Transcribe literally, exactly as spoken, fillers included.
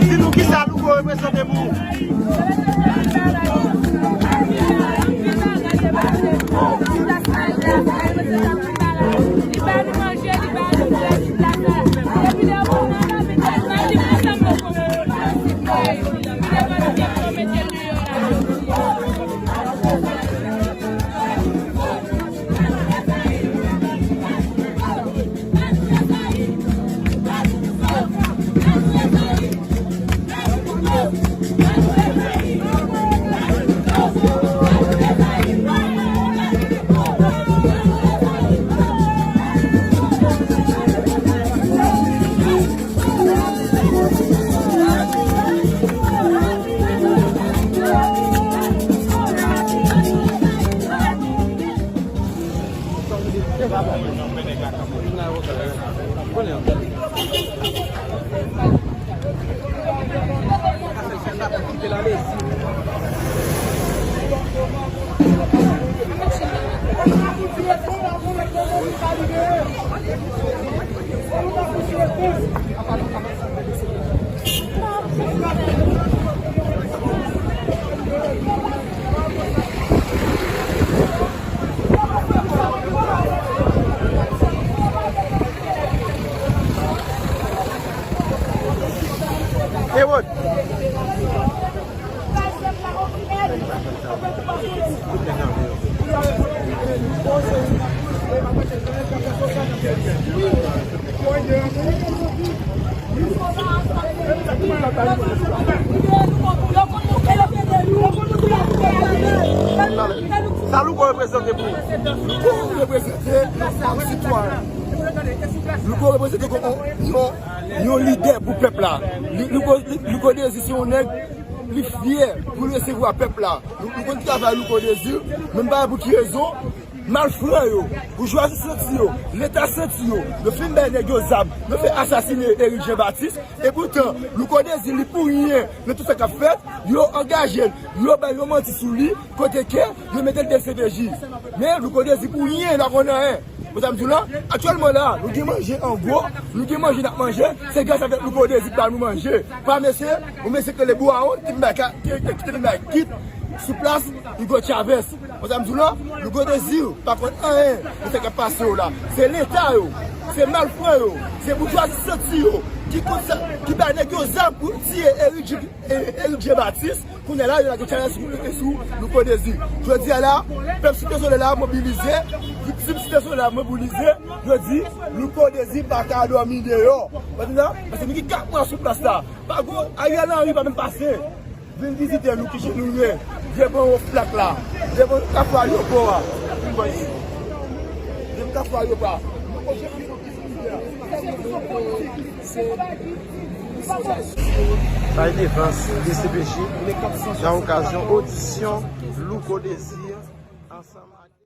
Di nou kisa Louko reprezante pou ou. Heywood. Sa Louko reprezante pou ou? Louko reprezante yon sitwayen. Louko reprezante yon, yon, yon lidè pou pèp la. Li, Louko, Louko Désir se yon nèg, li fyè pou l resevwa pèp la. Nou, nou konn travay Louko Désir, men m pa wè pou ki rezon malfran yo, boujwazi santi yo, Leta santi yo, yo fin bay nèg yo zam, yo fin asasine Eric Jean Baptiste, e poutan, Louko Désir, li pou ryen nan tout sa k ap fèt, yo angaje l, yo bay yon manti sou li, kote ke yo mete l D C P J. Men Louko Désir pou ryen, l pa konn anyen. Ou sa m di w la, aktyèlman la, nou gen manje an gwo, nou gen manje n ap manje, se gras avèk Louko Désir ki ba nou manje. Pa mesye, yon mesye ki rele Bouawon, ki te vin bay ka-, ki, ki, ki te vin bay kit sou plas Hugo Chavez. Ou sa m di w la, Louko Désir pa konn anyen de sa k ap pase yo la. Se Leta yo, se malfran yo, se boujwazi santi yo, ki konn sa, ki bay nèg yo zam pou tiye Eric J-, Eric Jean Baptiste. Kounye a la, yo lage challenge sou, sou Louko Désir. Jodi a la, pèp Site Solèy la mobilize, viktim Site Solèy la mobilize, yo di Louko Désir pa ka dòmi deyò. Ou konprann sa? Paske nou gen kat mwa sou plas la. Pa gwo, Ariel Henry pa menm pase. Vin vizite nou kijan nou ye. Devan yon flak la. Devan kafou ayewopò a. Devan kafou ayewopò a. Sa se te dans D C P J nan okazyon odisyon Louko Désir.